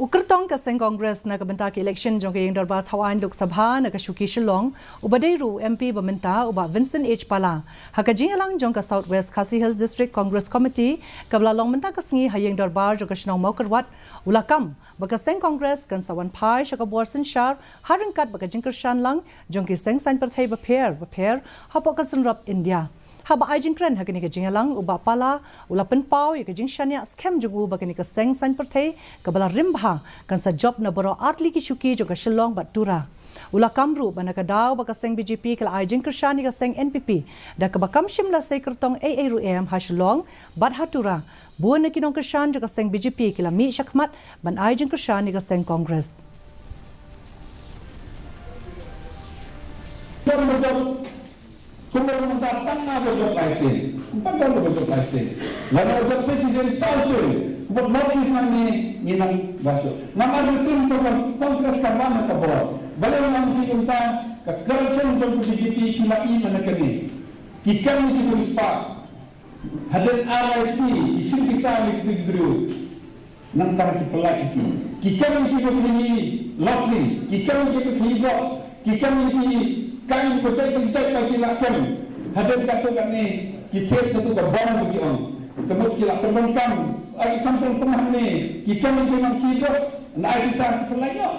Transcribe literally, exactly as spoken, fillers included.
U kyrtong ka seng Congress na ka bynta ka election jong ka ïing dorbar thaw aiñ Lok Sabha na ka shuki Shillong, uba dei ruh u M P ba mynta, u Bah Vincent H Pala, ha ka jingïalang jong ka South West Khasi Hills District Congress Committee, kaba la long mynta ka sngi ha ïing dorbar jong ka shnong Mawkyrwat, u la kam ba ka seng Congress kan sa wan phai sha ka bor synshar ha ryngkat bad ka jingkyrshan lang jong ki seng saiñ pyrthei bapher bapher hapoh ka synrop India. Haba ai jingkren ha kane ka jingïalang, u Bah Pala u la pynpaw ïa ka jingshaniah skhem jong u ba kane ka seng saiñ pyrthei kaba la rim bha kan sa jop na baroh artylli ki shuki jong ka Shillong bad Tura. U la kam ruh ba na ka daw ba ka seng B J P ka la ai jingkyrshan ïa ka seng N P P da kaba kam shym la sei kyrtong ei ei ruh em ha Shillong bad ha Tura, bun na ki nongkyrshan jong ka seng B J P ki la mih shakhmat ban ai jingkyrshan ïa ka seng Congress. Kumba mynta tang na ba jop lai sien. Kumba tang na ba jop lai sien. Lada ba jop sien shisien saw sien. Kumba North East nangne ngi nang ba shuh. Namar rutin kumba Congress ka wan ha ka bor. Balei nang ki kumta ka corruption jong ka B J P ki la i mana kane. Ki kam ïa ki riewspah. Hadien ar lai sngi ki shim pisa ïa ki briew. Nangta ki pyllait ïa ki. Ki kam ïa ki ba khie lottery, ki kam ïa ki ba khie box, ki kam ïa ki kam ba jait ba jait ba ki la kam. Hadien katto katne ki thied katto ka bor ba ki ong. Ka mut ki la pyndonkam. Example kum hangne, ki kam ïa ki nang khie box, na ai pisa ki pyllait ïa.